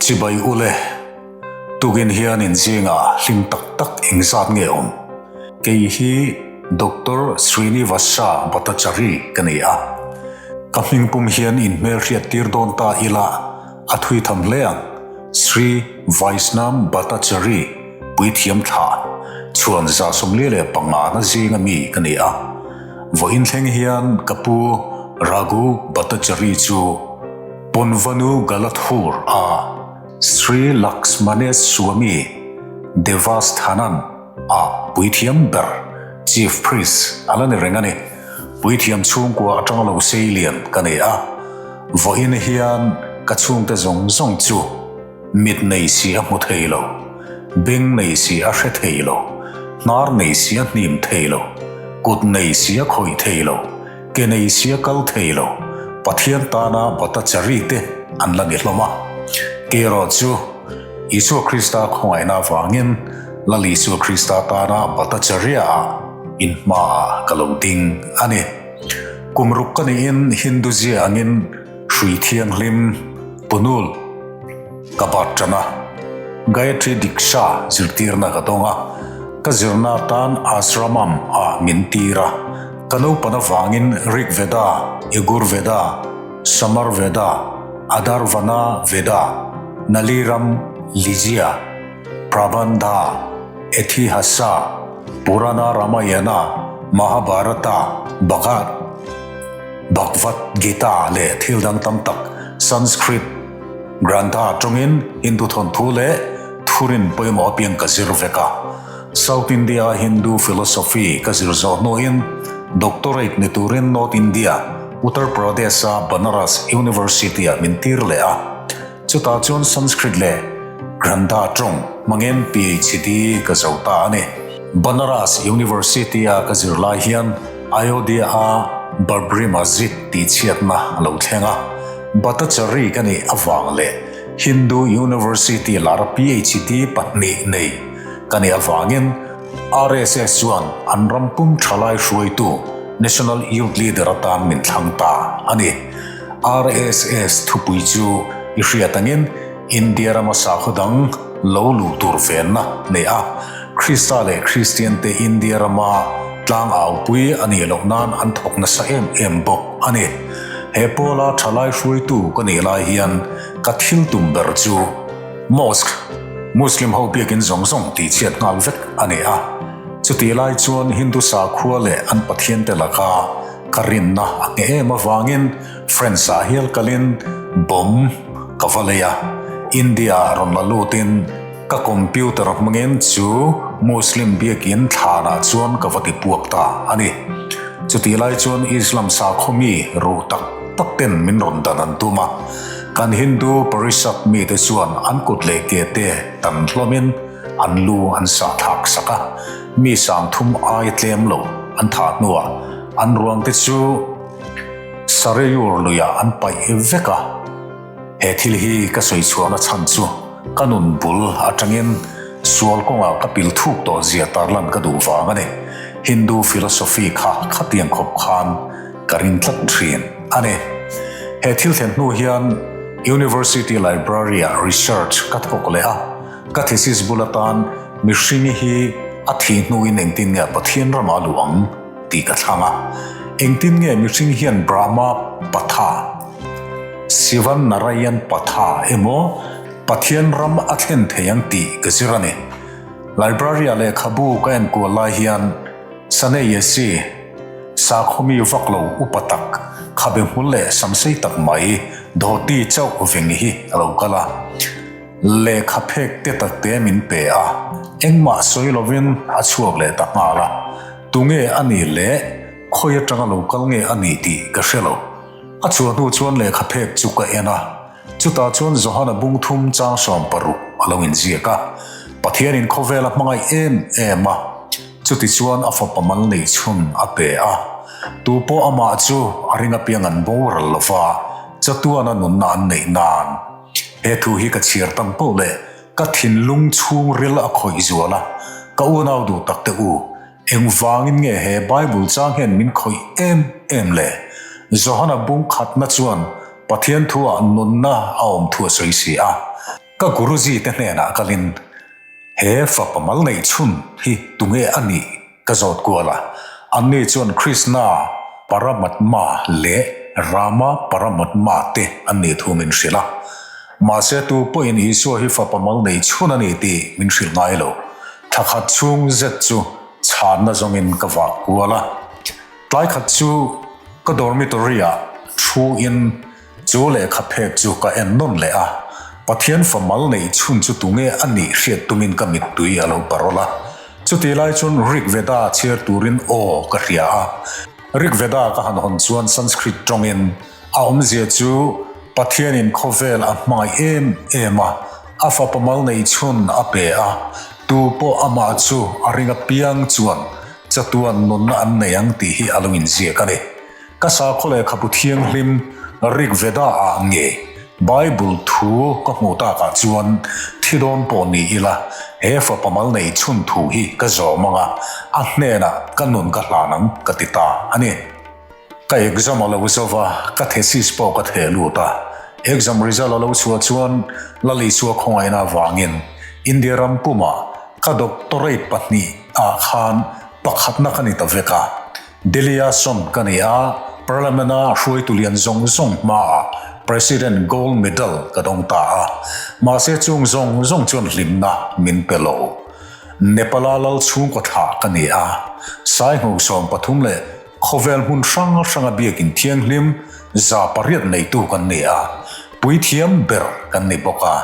Chibai ule, tukin hian in zingah hlim tak tak engzat nge awm? Kei hi Doctor Srinivasa Bhattacharya ka ni a, ka hmingpum hian in hmelhriat tir dawn ta ila a thui tham hle ang, Sri Vaishnam Bhattacharya puithiam thla chhuan 45 na zinga mi ka ni a. Vawiin thleng hian ka pu Raghu Bhattacharya chu Ponvanu Galathur a Sri Lakshmaneswamy Devasthanan ah puithiam ber, Chief Priest, a la ni reng a ni. Puithiam chhungkua atanga lo sei lian ka nei a, vawiin hian ka chhungte zawng zawng chu mit nei si a hmu thei lo, beng nei si a hre thei lo, hnar nei si a hnim thei lo, kut nei si a khawih thei lo, ke nei si a kal thei lo, Pathian tana Bhattacharya te an la ni hlawm a. Kerawh chu Isua Krista khawngaihna avangin Lal Isua Krista tana Bhattacharya-ah in hmaah ka lo ding a ni. Kum ruk ka niin Hindu zia angin hrui thianghlim Punul ka bat tan a, Gayatri Diksha zirtirna ka dawng a, ka zirna atan Ashramam ah min tir a, ka naupan avangin Rig Veda, Yagur Veda, Samar Veda, Adharvana Veda, Naliram Lijia, Prabandha, Ethihasa, Purana Ramayana, Mahabharata, Bhagat, Bhagavad Gita leh thil dang tam tak Sanskrit Grantha atangin Hindu thawnthu leh thurin pawimawh apiang ka zir vek a. South India Hindu Philosophy ka zir zawh hnuin Doctorate ni turin North India, Uttar Pradesh-a Banaras University-ah min tir leh a. Chutah chuan Sanskrit leh Grantha tawng hmangin PhD ka zo ta a ni. Banaras University-a ka zir lai hian Ayodhya-a Babri Masjid tih chhiatna a lo thleng a, Bhattacharya ka nih avang leh Hindu University lar PhD pahnih nei ka nih avangin RSS chuan an ram pum thalai hruaitu National Youth Leader atan min thlang ta a ni. RSS thupui chu i hriat angin India rama sakhaw dang lo luh tur venna nei a, Krista leh Kristian te India rama tlang aupui a nih loh nan an thawk nasa em em bawk a ni. He pawla thalai hruaitu ka nih lai hian ka thil tum ber chu Mosque, Muslim ho biakin zawng zawng tih chhiat nghal vek a ni a. Chutih lai chuan Hindu sakhua leh an pathian te laka ka rinna a ngheh em avangin France ah hial kalin bomb ka va lei a, India ah rawn la lutin, Ka computer hmangin chu Muslim biakin thlanah chuan ka va ti puak ta a ni. Chutih lai chuan Islam sakhaw mi ruh tak tak ten min rawn dan an tum a. Kan Hindu Parishad mite chuan an kut leh ke te tan hlawmin an lu an sah thlak sak a. Mi 30 ai tlem lo an thah hnuah an ruang te chu Sareyur luiah an paih vek a. He thil hi ka sawi chhuahna chhan chu ka nun bul atangin sual kawngah ka pil thuk tawh zia tarlan ka duh vang a ni. Hindu philosophy kha khatiang khawp khan ka ring tlat thin a ni. He thil thlen hnu hian University Library-ah research ka thawk leh a, ka thesis bul atan mihringi hi a thih hnuin engtin nge Pathian ramah a luh ang tih ka thlang a. Engtin nge mihring hian Brahma Patha, Sivan Narayan Patha emaw Pathian ram a thlen thei ang tih ka zir a ni. Library-ah lehkhabu ka enkual lai hian Saneyesi, sakhawmi vak lo upa tak, khabe hmul leh samsei tak mai dhoti chauh veng hi a lo kal a. Lehkha phek te takte min pe a, engmah sawi lovin a chhuak leh ta nghal a. Tunge a nih leh khawi atanga lo kal nge a nih tih ka hre lo. A chhuah hnu chuan lehkha phek chu ka en a, chutah chuan Johana bung thum chang 16 a lo inziak a. Pathianin khawvel a hmangaih em em a, chuti chuan a fapa mal neih chhun a pe a. Tu pawh amah chu a ring apiang an boral lo va, chatuana nunna an neih nan. He thu hi ka chhiar tam poh leh ka thinlung chhungril a khawih zual a, ka unau duh tak te u, Engvangin nge he Bible chang hian min khawih em em le? Johana bung khatna chuan Pathian thuah nunna a awm thu a sawi si a. Ka Guruji te hnenah kalin he fapa mal neih chhun hi tunge a nih ka zawt kual a, anni chuan Krishna Paramatma leh Rama Paramatma te an nih thu min hrilh a. Mahse tu pawhin Isua hi fapa mal neih chhun a ni tih min hrilh ngai lo. Thla khat chhung zet chu chhanna zawngin ka vak kual a. Tlai khat chu ka dormitory-ah thu-in Chu lehkha phek chu ka en nawn leh a, Pathian fa mal neih chhun chu tunge a nih hriat tumin ka mittui a lo parawl a. Chutih lai chuan Rig Veda chhiar turin aw ka hria a. Rig Veda ka han hawn chuan Sanskrit tawngin a awmzia chu Pathianin khawvel a hmangaih em em a, a fapa mal neih chhun a pe a, tu pawh amah chu a ring apiang chuan chatuan nunna an nei ang tih hi a lo inziak a ni. Ka sakhaw lehkhabu thianghlim Rig Veda ah nge Bible thu ka hmuh takah chuan thi dawn pawh ni ila he fapa mal nei chhun thu hi ka zawm ang a, a hnenah ka nun ka hlan ang ka ti ta a ni. Ka exam a lo zo va, ka thesis pawh ka theh lut a. Exam result a lo chhuah chuan Lalisua khawngaihna avangin India ram pumah ka doctorate 2 ah khan pakhatna ka ni ta vek a. Delhi-a sawn ka ni a, Parliament-a hruaitu lian zawng zawng hmaah President Gold Medal ka dawng ta a, mahse chung zawng zawng chuan hlimna min pe lo. Nepal-a lal chhungkaw thlah ka ni a, Saihnu 13 leh khawvel hmun hrang hranga biakin thianghlim 800 neitu kan ni a, puithiam ber kan ni bawk a,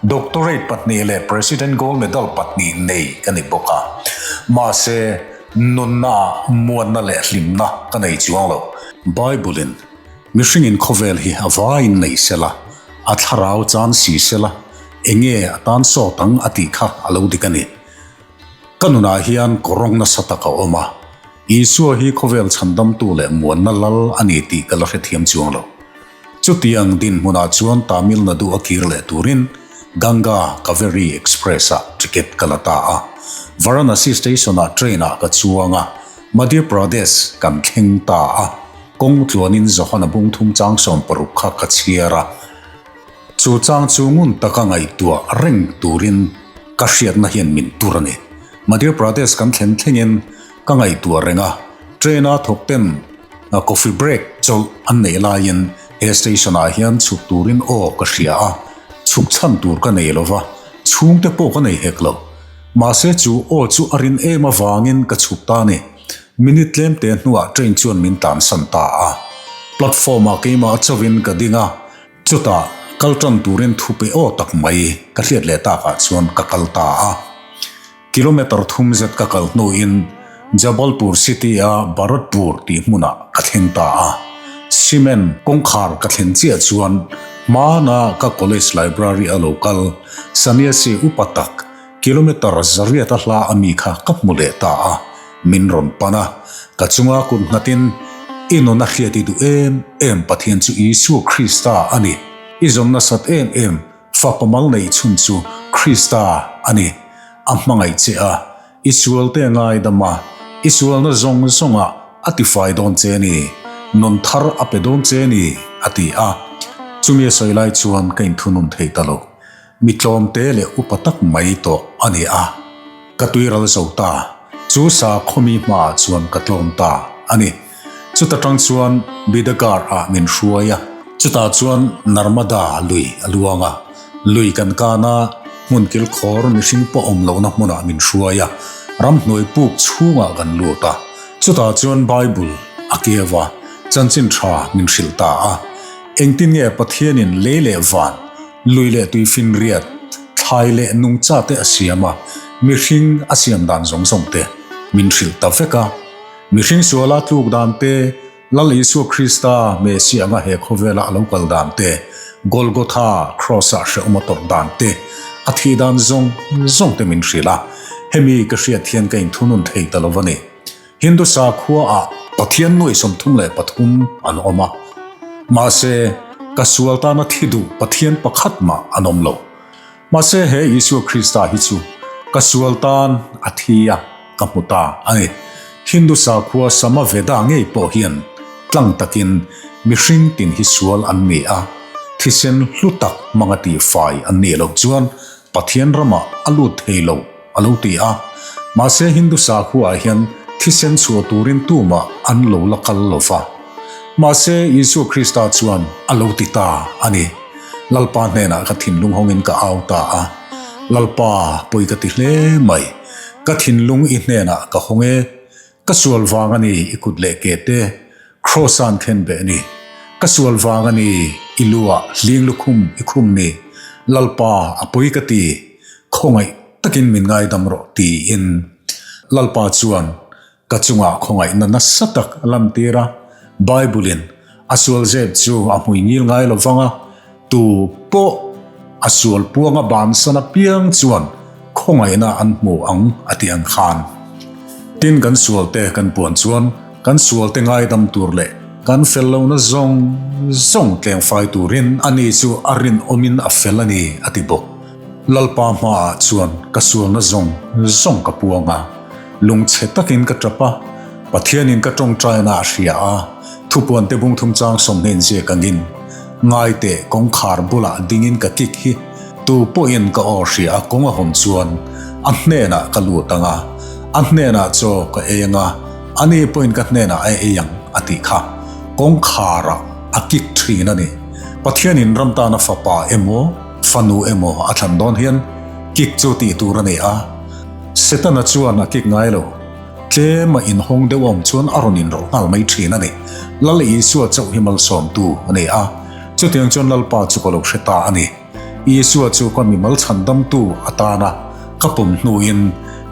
Doctorate 2 leh President Gold Medal 2 nei ka ni bawk a, mahse, Nunna, muanna leh hlimna ka nei chuang lo. Bible-in, Mihringin khawvel hi a vaiin nei sela, a thlarau chan si sela, enge a tan sawt ang a tih kha a lo dik a ni. Ka nunah hian kawrawng nasa tak a awm a, Isua hi khawvel chhandamtu leh muanna lal a ni tih ka la hrethiam chuang lo. Chutiang dinhmunah chuan Tamil Nadu a kir leh turin Ganga Kaveri Express-ah ticket ka la ta a. Varanasi station-ah train-ah ka chuang a, Madhya Pradesh kan thleng ta a. Kawng tluanin Johana bung thum chang 16 kha ka chhiar a. Chu chang chu ngun taka ngaihtuah reng turin ka hriatna hian min tur a ni. Madhya Pradesh kan thlen thlengin ka ngaihtuah reng a, train-a thawkten Coffee break chawlh an neih laiin he station ah hian chhuk turin aw ka hria a, chhuk chhan tur ka nei lova, chhungte pawh ka nei hek lo. Mahse chu aw chu a rin em avangin ka chhuk ta a ni. Minute tlemte hnuah train chuan min tlansan ta a. Platform ah keimah chauhin ka ding a, chutah kal tan turin thupe aw tak mai ka hriat leh takah chuan ka kal ta a. Kilometre thum zet ka kal hnuin Jabalpur city-a Bharatpur tih hmunah ka thleng ta a. Cement kawngkhar ka thlen chiah chuan hmana ka college library a lo kal Sanyasi upa tak kilometre 800 a hla a mi kha ka hmu leh ta a, min rawn pan a. Ka chunga kut nghatin, I nun a hriat i duh em em Pathian chu Isua Krista a ni. I zawn nasat em em Fapa mal neih chhun chu Krista a ni. A hmangaih che a, i sualte a ngaidam a, i sualna zawng zawngah a tifai dawn che a ni, nun thar a pe dawn che a ni, a ti a. Chumi a sawi lai chuan ka inthunun thei ta lo. Mi tlawmte leh upa tak mai tawh a ni a. Ka tuiral zo ta, chu sakhawmi hmaah chuan ka tlawm ta a ni. Chuta tang chuan Bidagar ah min hruai a, chutah chuan Narmada lui a luang a, lui kan kan a, hmun kilkhawr mihring pawh awm lohna hmunah min hruai a, ramhnuai puk chhungah kan lut a, chutah chuan Bible a keu a, chanchin tha min hrilh ta a. Engtin nge Pathianin lei leh van, lui leh tuifinriat, thlai leh nungcha te a siam a, mihring a siam dan zawng zawng te min hrilh ta vek a. Mihring suala tluk dan te, Lal Isua Krista Messiah anga he khawvela a lo kal dan te, Golgotha Cross-ah hrehawm a tawrh dan te, a thih dan zawng zawng te min hrilh a. Hemi ka hriat hian ka inthunun thei ta lo a ni. Hindu sakhuaah Pathian nuai 33 an awm a. Mahse, ka sual tana thi duh Pathian pakhat mah an awm lo. Mahse he Isua Krista hi chu ka sual tan a thi a, ka hmu ta a ni. Hindu sakhua Samaveda ngei pawh hian tlang takin mihring tin hi sual an ni a. Thisen hlu tak hmanga tihfai an nih loh chuan Pathian ramah a lut thei lo a lo ti a. Mahse Hindu sakhuaah hian thisen chhuah turin tumah an lo la kal lo va. Mahse Isua Krista chuan a lo ti ta a ni. Lalpa hnenah ka thinlung hawngin ka au ta a. Lalpa, pawi ka ti hle mai. Ka thinlung i hnenah ka hawng e. Ka sual vang a ni i kut leh ke te Kraws-a'n khen beh ni. Ka sual vang a ni i lu-ah hling lukhum i khum ni. Lalpa a pawi ka ti, khawngaih takin min ngaidam rawh tiin Lalpa chuan ka chungah khawngaihna nasa tak a lantir a. Bible-in a sual zep chu a hmui ngil ngai lo vang a, Tu pawh a sual puanga bansan apiang chuan khawngaihna an hmu ang a ti ang khan. Tin kan sualte kan puan chuan kan sualte ngaidam tur leh kan fel lohna zawng zawng tlengfai turin ani chu a rinawmin a fel a ni a ti bawk. Lalpa hmaah chuan ka sualna zawng zawng ka puang a, lungchhe takin ka tap a, Pathianin ka tawngtaina a hria a, thupuante bungthum chang sawmhnen ziak angin. Ngaite kawngkhar bulah dingin ka kik hi tu pawhin ka aw hria a kawng a hawn chuan a hnenah ka lut ang a, a hnenah chaw ka ei ang a, ani pawhin ka hnenah a ei ang a tih kha kawngkharah a kik thin a ni. Pathianin ram tana fapa emaw fanu emaw a thlan dawn hian kik chu tih tur a ni a, Setana chuan a kik ngai lo. Tlem a inhawng deuh awm chuan a rawn inrawlh nghal mai thin a ni. Lal Isua chauh hi malsawmtu a ni a, chutiang chuan Lalpa chu ka lo hre ta a ni. Isua chu ka mimal chhandamtu atana ka pum hnuin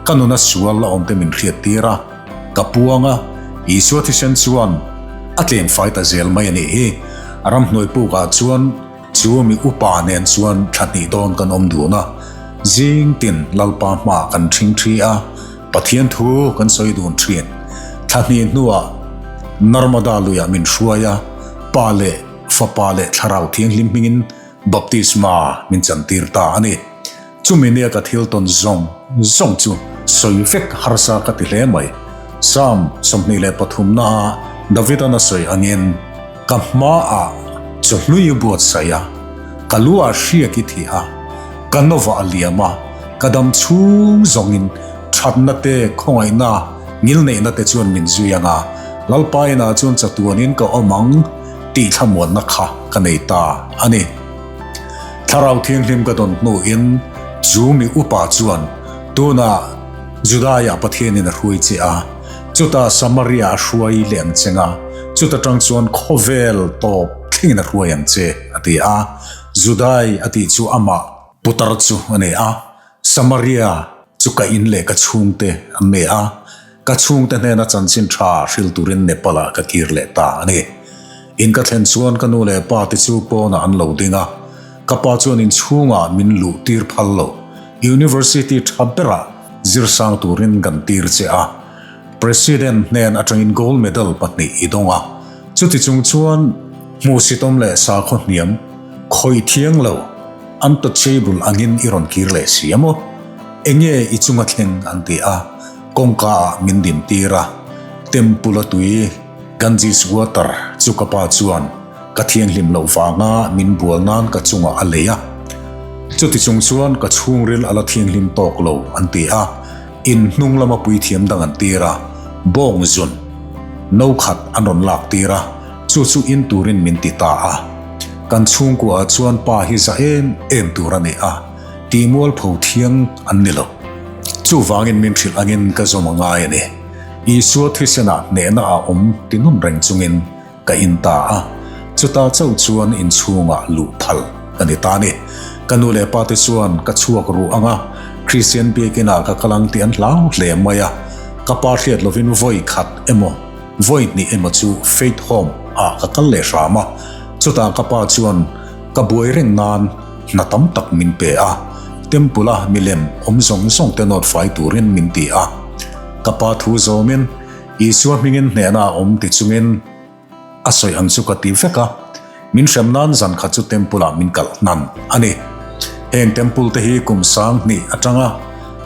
ka nuna sual la awmte min hriattir a, ka puang a, Isua thisen chuan a tlem fai ta zel mai a nih hi. Ramhnuai pukah chuan Chu mi upa nen chuan thla hnih dawn kan awm dun a, zing tin Lalpa hmaah kan ṭhing ṭhi a, Pathian thu kan sawi dun ṭhin. Thla hnih hnuah Narmada luiah min hruai a, Pa leh Fapa leh Thlarau Thianghlim hmingin baptisma min chantir ta a ni. Chumi nia ka thil tawn zawng zawng chu sawi vek harsa ka ti hle mai. Psalm 23 naah David-a'n a sawi angin, Ka hmaah chawhlui i buatsaih a, ka lu ah hriak i thih a, ka novah a liam a, ka dam chhung zawngin thatna te, khawngaihna, ngilneihna te chuan min zui ang a, Lalpa inah chuan chatuanin ka awm ang tih thlamuanna kha ka nei ta a ni. Thlarau Thianghlim ka dawn hnuin chu mi upa chuan tunah Judaiah Pathianin a hruai che a, chutah Samaria a hruai leh ang che nga, chuta tang chuan khawvel tawp thlengin a hruai ang che, a ti a. Judai a tih chu amah putar chu a ni a, Samaria chu ka in leh ka chhungte an ni a, ka chhungte hnena chanchin tha hril turin Nepal-ah ka kir leh ta a ni. In ka thlen chuan ka nu leh pa te chu pawnah an lo ding a, ka pa chuan inchhungah min luh tir phal lo. University tha berah zirsang turin kan tir che a, President hnen atangin gold medal pahnih i dawng a, chuti chung chuan hmuhsitawm leh sakhaw hniam khawih thiang lo, Untouchable angin i rawn kir leh si a maw? Enge i chunga thleng an ti a, kawngka ah min din tir a, Temple a tui Ganges water chu ka pa chuan ka thianghlim loh vanga min bual nan ka chungah a lei a, chuti chung chuan ka chhungril a la thianghlim tawk lo an ti a, in hnung lama puithiam dang an tir a, bawng zun no khat an rawn lak tir a, chu chu in turin min ti ta a. Kan chhungkuaah chuan pa hi za em em tur a ni a, tihmualpho thiang an ni lo. Chuvangin min hrilh angin ka zawm a ngai a ni. Isua thisenah hnehna a awm ti nun reng chungin ka in ta a, chuta chauh chuan inchhungah luh phal ka ni ta a ni. Ka nu leh pa te chuan ka chhuak ruh ang a, Kristian biakinah ka kal ang tih an hlau hle mai a, ka pa hriat lovin vawi khat emaw, Vawi hnih emaw chu Faith Home ah ka kal leh hram a, chutah ka pa chuan ka buai reng nan hna tam tak min pe a, Temple a milem awm zawng zawng te nawt fai turin min ti a. Ka pa thu zawmin Isua hmingin hnehna a awm ti chungin a sawi ang chu ka ti vek a. Min hrem nan zan khat chu temple ah min kalh hnan a ni. Heng temple te hi kum 2000 atanga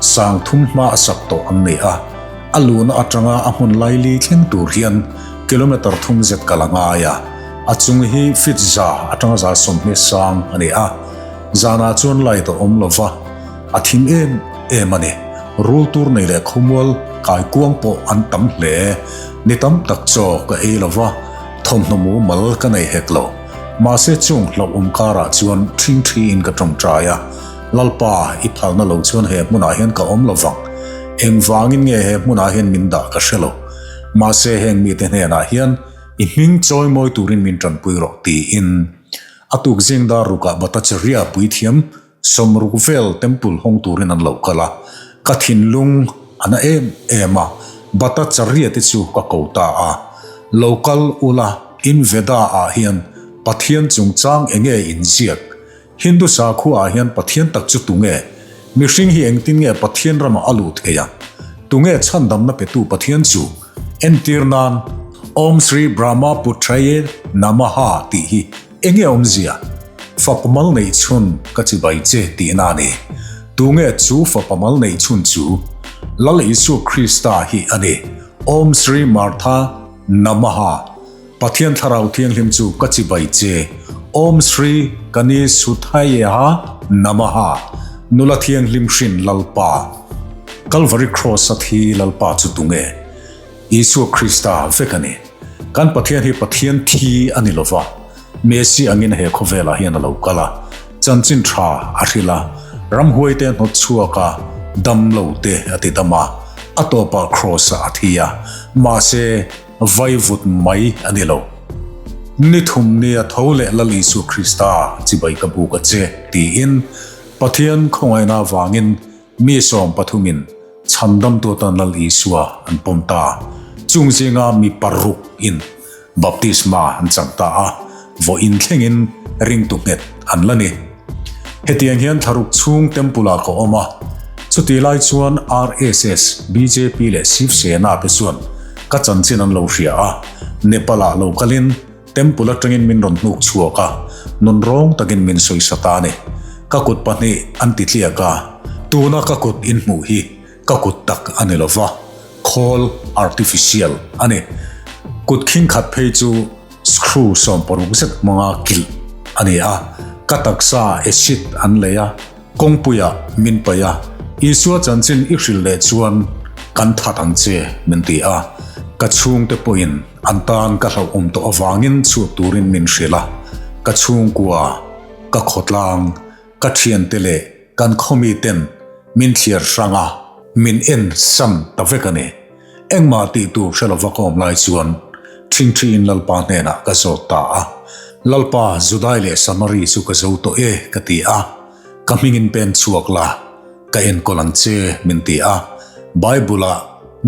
3000 hma a sak tawh an ni a, a luhna atanga a hmun laili thleng tur hian kilometre thum zet kal a ngai a. A chung hi feet za atanga 120 sang a ni a, zanah chuan light a awm lova, a thim em em a ni. Rul tur nei leh khawmual kai kuang pawh an tam hle. Ni tam tak chaw ka ei lova, thawmhnaw mumal ka nei hek lo. Mahse chung hlauhawm karah chuan ṭhingṭhiin ka ṭawngṭai a, Lalpa, i phalna lo chuan he hmunah hian ka awm lovang. Engvangin nge he hmunah hian min dah ka hre lo. Mahse heng mite hnenah hian i hming chawi mawi turin min tanpui rawh tiin a tuk zing dar rukah Bhattacharya puithiam 60 vel temple hawng turin an lo kal a, ka thinlung a na em em a, Bhattacharya te chu ka ko ta a, Lo kal ula in Veda ah hian Pathian chungchang enge inziak Hindu sakhua ah hian Pathian tak chu tunge? Mihring hi engtin nge Pathian ramah a luh theih ang? Tunge chhandamna petu Pathian chu? Entir nan, Om Sri Brahma Putraye Namaha tih hi enge awmzia? Fapa mal neih chhun ka chibai che tihna a ni. Tunge chu fapa mal neih chhun chu? Lal Isua Krista hi a ni. Om Sri Martha Namaha. Pathian Thlarau Thianghlim chu ka chibai che, Om Sri Kani Suthayeha Namaha, Nula Thianghlim hrin Lalpa. Kalvari Kraws a thi Lalpa chu tunge? Isua Krista vek a ni. Kan Pathian hi Pathian thi a ni lova, Messi angin he khawvelah hian a lo kal a, chanchin tha a hrilh a, ramhuaite a hnawt chhuak a, dam lo te a ti dam a, a tawpah Kraws-ah a thi a, mahse, Vaivut mai a ni lo. Ni thum nia tho leh Lal Isua Krista chibai ka buk a che, tiin Pathian khawngaihna avangin mi sawmpathumin chhandamtu atan Lal Isua an pawm ta. Chung zinga mi paruk in baptisma an chang ta a, vawiin thlengin ringtu nghet an la ni. Hetiang hian thlaruk chhung temple ah ka awm a, chutih lai chuan RSS, bjp leh Shiv Sena te chuan ka chanchin an lo hria a, Nepal ah lo kalin temple atangin min rawn hnuk chhuak a, nunrawng takin min sawisa ta a ni. Ka kut pahnih an ti tliak a, tuna ka kut in hmuh hi ka kut tak a ni lova, khawl, artificial, a ni. Kut khing khat phei chu Screw 60 zet hmanga kilh a ni a, ka taksa acid an lei a, kawngpuiah min paih a, Isua chanchin i hrilh leh chuan kan that ang che min ti a, ka chhungte pawhin an tan ka hlauhawm tawh avangin chhuak turin min hrilh a, ka chhungkua, ka khawtlang, ka thiante leh kan khawmi ten min thliar hrang a, min en san ta vek a ni. Engmah tih tur hre lova ka awm lai chuan ṭhingṭhiin Lalpa hnenah ka zawt ta a. Lalpa, Judai leh Samari chu ka zo tawh e, ka ti a. Ka hmingin pen chhuak la, ka enkawl ang che, min ti a. Bible-ah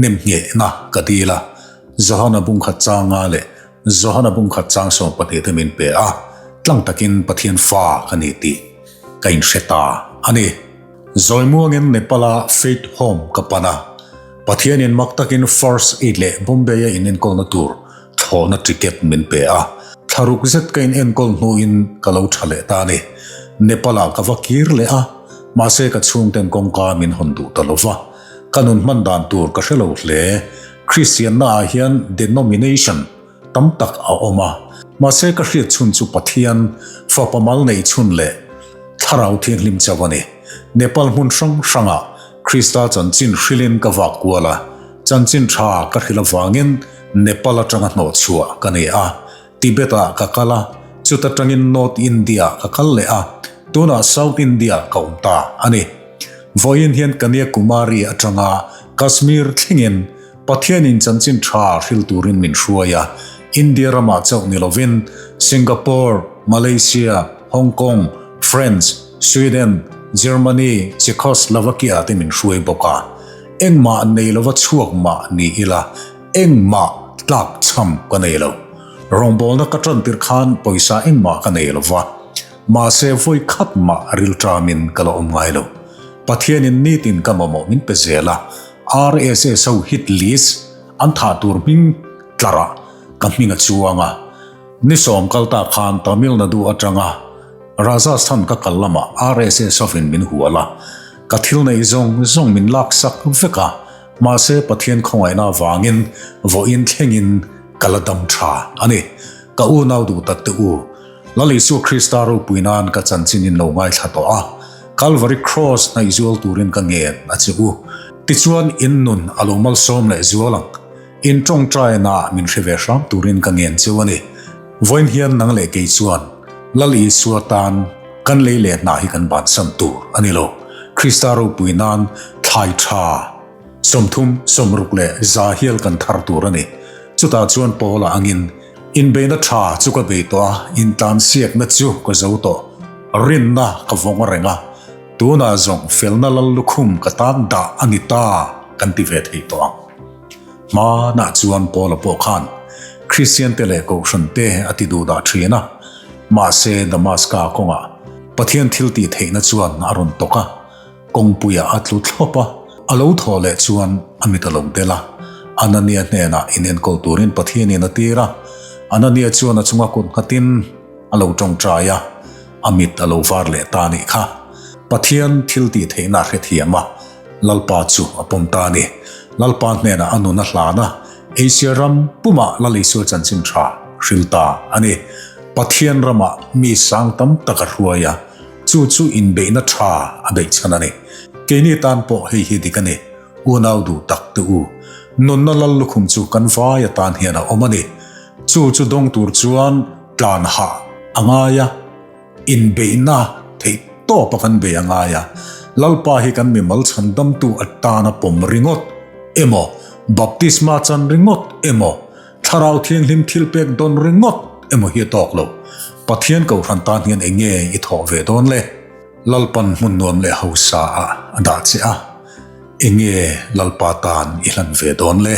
nemnghehna ka dil a, Johana bungkhat changa leh Johana bungkhat chang 12 te min pe a, tlang takin Pathian fa ka ni tih ka inhre ta a ni. Zawimuangin Nepal-a Faith Home ka pan a, Pathianin mak takin First Aid leh Bombay-a inenkawlna tur thlawhna ticket min pe a, thlaruk zet ka inenkawl hnuin ka lo tha leh ta a ni. Nepal-ah ka va kir leh a, mahse ka chhungten kawngka min hawn duh ta lo va, ka nun hman dan tur ka hre lo hle. Kristianna-ah hian denomination tam tak a awm a, mahse ka hriat chhun chu Pathian Fapa mal neih chhun leh Thlarau Thianghlim chauh a ni. Nepal hmun hrang hrangah Krista chanchin hrilhin ka vak kual a, chanchin tha ka hrilh avangin Nepal atanga hnawh chhuah ka ni a, Tibet-ah ka kal a, chuta tangin North India-ah ka kal leh a, tunah South India-ah ka awm ta a ni. Vawiin hian Kanyakumari atanga Kashmir thlengin Pathianin chanchin tha hril turin min hruai a, India ramah chauh ni lovin Singapore, Malaysia, Hong Kong, France, Sweden, Germany, Czechoslovakia te min hruai bawk a. Engmah nei lova chhuak mah ni ila engmah tlak chham ka nei lo. Rawngbawlna ka tan tir khan pawisa engmah ka nei lova, mahse vawi khat mah rilṭamin ka la awm ngai lo. Pathianin nitin ka mamawh min pe zel a, RSS ho hit list an thah tur hming tlarah ka hming a chuang a. Ni sawm kal ta khan Tamil Nadu atanga Rajasthan ka kal lamah RSS hovin min hual a, ka thil neih zawng zawng min laksak vek a, mahse Pathian khawngaihna avangin vawiin thlengin ka la dam tha a ni. Ka unau duh tak te u, Lal Isua Krista ropui nan ka chanchin in lo ngaithla tawh a, Kalvari Kraws hnaih zual turin ka ngen a che u. Tichuan in nun a lo malsawm leh zual ang. In tawngtaina min hre ve hram turin ka ngen cheu a ni. Vawiin hian nang leh kei chuan Lal Isua tan kan lei leh hna hi kan bansan tur a ni lo. Krista ropui nan thlai tha 30, 60 leh 100 hial kan thar tur a ni. Chutah chuan Paula angin, Inbeihna tha chu ka bei tawh a, intlansiakna chu ka zo tawh. Rinna ka vawng reng a, tunah zawng felna lal lukhum ka tan dah a ni ta kan ti ve thei tawh ang. Hmanah chuan Paula pawh khan Kristiante leh Kohhrante a ti duhdah thin a, mahse Damaska kawngah Pathian thil tih theihna chuan a rawn tawk a, kawngpuiah a tlu thlawp a, a lo thawh leh chuan a mit a lo del a, Anania hnenah inenkawl turin Pathianin a tir a, Anania chuan a chunga kut nghatin a lo tawngtai a, a mit a lo var leh ta a nih kha. Pathian thil tih theihna a hrethiam a. Lalpa chu a pawm ta a ni. Lalpa hnenah a nun a hlan a, Asia ram pumah Lal Isua chanchin tha hril ta a ni. Pathian ramah mi sang tam tak a hruai a, chu chu inbeihna tha a beih chhan a ni. Keini tan pawh hei hi dik a ni, unau duh tak te u. Nunna Lal lukhum chu kan vai atan hian a awm a ni. Chu chu dawng tur chuan tlan hah a ngai a. Inbeihna theih tawpa kan bei a ngai a, Lalpa hi kan mimal chhandamtu atana pawm ringawt emaw, baptisma chan ringawt emaw, Thlarau Thianghlim thilpek dawn ringawt emaw hi a tawk lo. Pathian Kohhran tan hian eng nge i thawh ve dawn le? Lalpan hmun nuam leh hausa ah a dah che a, eng nge Lalpa tan i hlan ve dawn le?